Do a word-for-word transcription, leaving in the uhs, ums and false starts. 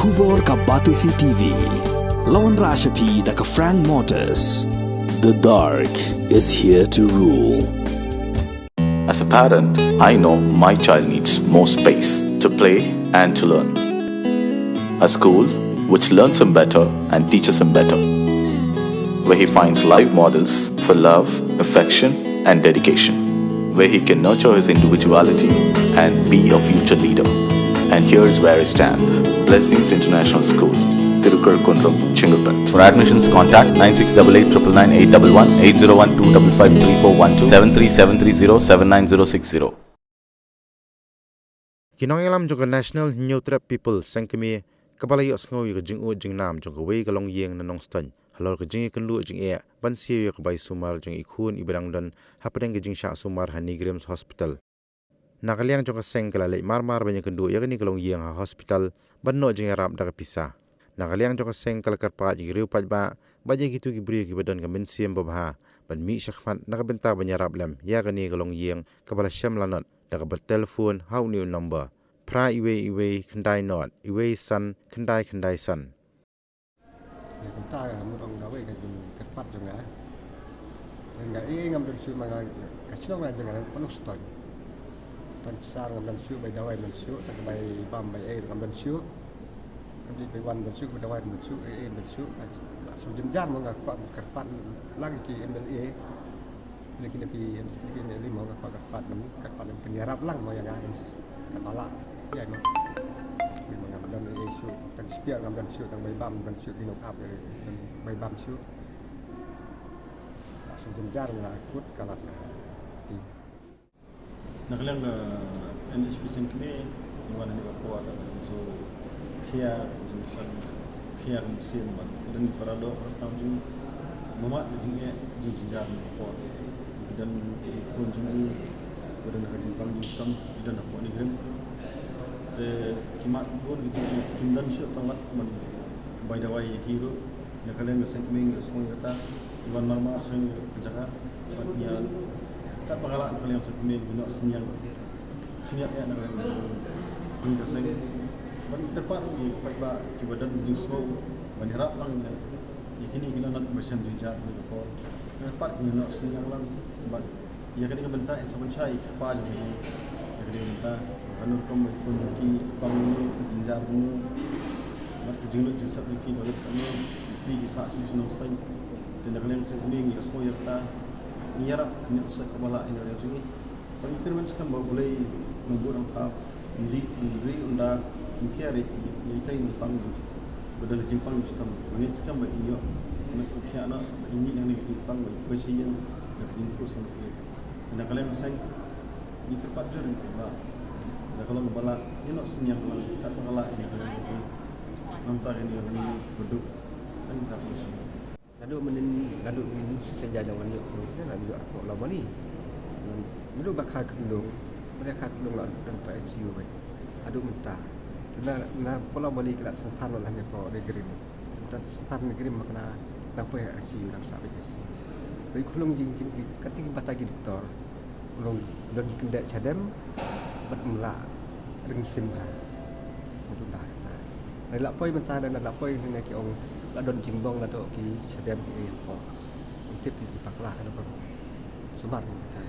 Khubor ka Batesi T V. La wanrah sha phi da ka Frank Motors. The dark is here to rule. As a parent, I know my child needs more space to play and to learn. A school which learns him better and teaches him better, where he finds live models for love, affection, and dedication, where he can nurture his individuality and be a future leader. And here's where I stand. Blessings International School, Tirukar Kundrum, Chengalpet. For admissions, contact nine six double eight triple nine eight double one, eight zero one two double five three four one two, seven three seven three zero seven nine zero six zero. Ki nongïalam jong ka National Hynñiewtrep People Seng Kmie kaba la ïohsngew ïa ka jingud jingnam jong kawei ka longïing na Nongstoiñ halor ka jingïakynduh jingeh ban siew ïa ka bai sumar jong i khun iba dang don hapdeng ka jingshah sumar ha NEIGRIHMS Hospital. Na ka liang jong ka seng ka la leit marmar ban ïakynduh ïa kane ka longïing ha hospital ban noh jingïarap da ka pisa. Na ka liang jong ka seng ka la kyrpad ïa ki riew paidbah bad ïa kito ki briew kiba don ka mynsiem babha ban mih shakhmat na ka bynta ban ïarap lem ïa kane ka longïing kaba la shem lanot da kaba telephone ha une u number phra iwei iwei khyndai not iwei san khyndai khyndai san. Ïa kata ka mut ong dawei ka jingkyrpad jong nga. Ngan nga, eh, ngam don shuh ma nga, ka shnong nga jong nga Nongstoiñ. Tang pisa ngam don shuh, bai dawei ngam don shuh, tang bai bam bai ei ngam don shuh. Kam dei bai wan don shuh, bai dawei don shuh, eh, eh, don shuh. Ka shu jynjar ma nga kwah kyrpad lang ki M L A. Lei ki na ki M L A ki na lei mo nga kwah kyrpad lam, kyrpad lam pynïarap lang mo ïa nga, kyrpad lang. Ïa mo. Lei mo ngam don ei shuh, tang spiah ngam don shuh, tang bai bam ngam don shuh, ki nongap ïa don bai bam shuh. Ka shu jynjar nga kut ka lad nga. Ti. Na ka liang ka N H P Seng Kmie, ngi wan hangne ka por da ka jingso khia, jingsan khia ka mynsiem bad ka don ki para doh para tam jong ngi. Mama ka jingeh, jingjynjar na ka por. Ka don ki khun jong ngi, ka don ka jingpang jingshitom, ka don hapoh NEIGRIHMS. Te ki mad bun ki jingeh, kim don shuh tang wat ban bai dawai ïa ki ruh. Na ka liang ka Seng Kmie ngi ïohsngew ïa kata, ngi wan marmar sha kane ka jaka bad ngi ïa, katba ka lah na ka liang Seng Kmie ngi noh synñiang khyndiat ïa na ka liang jong ka seng. Bad ngi kyrpad ruh ïa ki paidbah kiba don jingsngew ban ïarap lang ïa kine ki lanot kiba shem jynjar kane ka por. Ngi kyrpad ngi noh synñiang lang bad ïa kane ka bynta in sa pynshai ïa ki kpa jong ngi. Ïa kane ka bynta, kano rukom ba ki khun jong ki pang kumno, jynjar kumno, bad ka jinglut jingsep jong ki ka lut kumno, ki phi ki sah sha shnong saiñ. Te na ka liang Seng Kmie ngi ïohsngew ïa kata, ngi ïarap, ngi ïohsngew kaba lah ïa na ka liang jong ngi. Bad ngi kyrmen skhem ba U Blei u nongbud nongthaw, un dih, un ri, un da, un khia ïa itei i pang jong ki. Ba don ka jingpang jingshitom, ba ngeit skhem ba in ïoh, un khia noh, ba in mih na kane ka jingpang, ba in poi sha ïing na ka jingphuh sngewthuh. Na ka liang ka seng, ngi kyrpad jur ïa ki paidbah. Da ka long kaba lah, ïa noh synñiang lang, katba ka lah ïa na ka liang ka seng. Nangta kane ka long baduk, kan ka long shu. Naduh mynnin, naduh mynnin shisha jong ngan ïoh, ngan ïoh hapoh Lawbali. Naduh ba kha khynlung, ba kha khynlung la don pa I C U wei. Naduh mynta. Te na, na hapoh Lawbali ki la sngewthuh la ne hapoh NEIGRIHMS. Te sngewthuh NEIGRIHMS ma kane nang poi I C U nang sah beit I C U. Te i khunlung jing jing ki, kat jing bata ki doktor. Long don jingkyndit shadem bad mla ring sim ha. Mutu da kata. Ri la poi mynta da la poi ne ki ong la don jingbong la do ki shadem ki ei ko. Tip ki pakla ka don. Sumar ni kata.